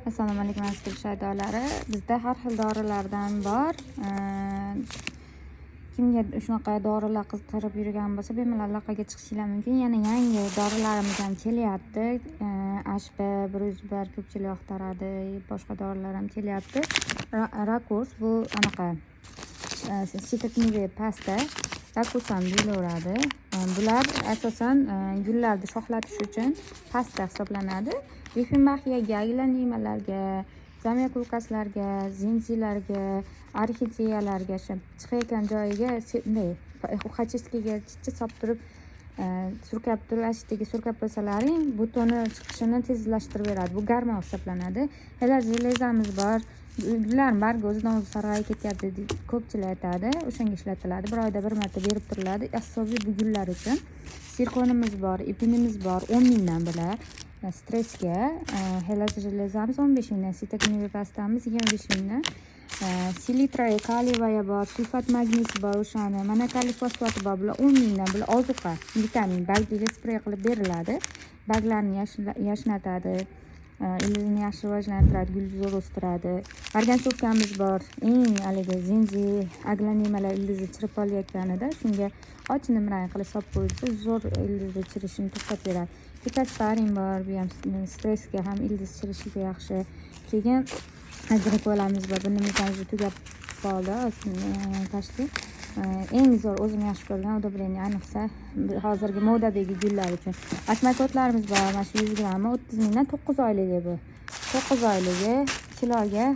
Assalomu alaykum, aziz gul shaydolari. Bizda har xil dorilardan bor. Kimga shunaqa dorilar qiziqtirib yurgan bo'lsa, bemalol aloqaga chiqishinglar mumkin. Yana yangi dorilarimiz ham kelyapti. HP 101 ko'pchilik yoqtiradi, boshqa dorilar ham kelyapti. Rakurs bu anaqa цветочный pasta, rakurs ham deyilaveradi. Bular asosan gullarni shoxlatish uchun pasta hisoblanadi. Difenbaxiyaga, aglonemalarga, zamiokulkaslarga, zenzilarga, orxideyalarga shu chiqayotgan joyiga bunday химчистка ga chicha solib turib, surkab turib, ana shu yerga surkab qo'ysalaring, бутон i chiqishini tezlashtirib beradi. Bu gormon hisoblanadi. Хелат железа miz bor. Gullarni bargi o'zidan o'zi sarg'ayib ketyapti deb ko'pchilik aytadi. O'shanga ishlatiladi. Bir oyda bir marta berib turiladi. Особый bu gullar uchun. Sirkonimiz bor, ipinimiz bor, 10 mingdan bular. Stressga хелат железа miz 15 mingdan, цветочный pastamiz 25 mingdan. Селитра калиевая bor, sulfat magnisi bor o'shani, monokaliy fosfati bor, bular 10 mingdan, bular ozuqa, vitamin, bargiga sprey qilib beriladi. Barglarni yashnatadi, ildizini yaxshi rivojlantiradi, gul zo'r o'stiradi. Марганцовка miz bor, eng haligi zenzi, aglonemalar ildizi chirib qolayotganida shunga och nimrang qilib solib qo'yilsa, zo'r ildizni chirishini to'xtatib beradi. Fitosparin bor, bu ham stressga ham ildiz chirishiga yaxshi. Keyin agrikolamiz bor, bunimiz ham уже tugab qoldi, почти. Eng zo'r o'zim yaxshi ko'rgan удобрение, ayniqsa hozirgi modadagi gullar uchun. Osmokotlarimiz bor, mana shu 100 grammi 30 mingdan, 9 oyligi bu. 9 oyligi kiloga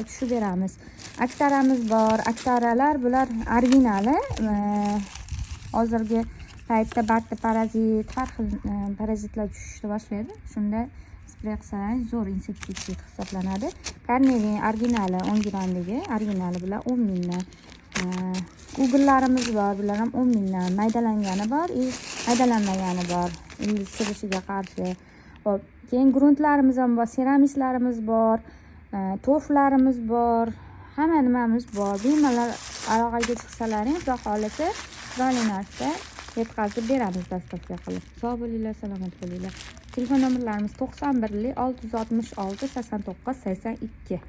tushib beramiz. Aktaramiz bor. Aktaralar bular originali. Hozirgi paytda barda parazit, har xil parazitlar tushishni boshlaydi. Shunda sprey qilsangiz, zo'r insektisid hisoblanadi. Karnevin originali 10 grammligi, originali bular 10 mingdan. Уголь larimiz bor, bular ham 10 mingdan. Maydalangani bor и maydalanmagani bor. Ildiz chirishiga qarshi. Xo'p, keyin gruntlarimiz ham bor, seramislarimiz bor, torflarimiz bor, hamma nimamiz bor. Bemalol aloqaga chiqsalaring, Xudo xohlasa, chiroyli narxda yetkazib beramiz доставка qilib. Sog' bo'linglar, salomat bo'linglar. Telefon nomerlarimiz 91 666 89 82.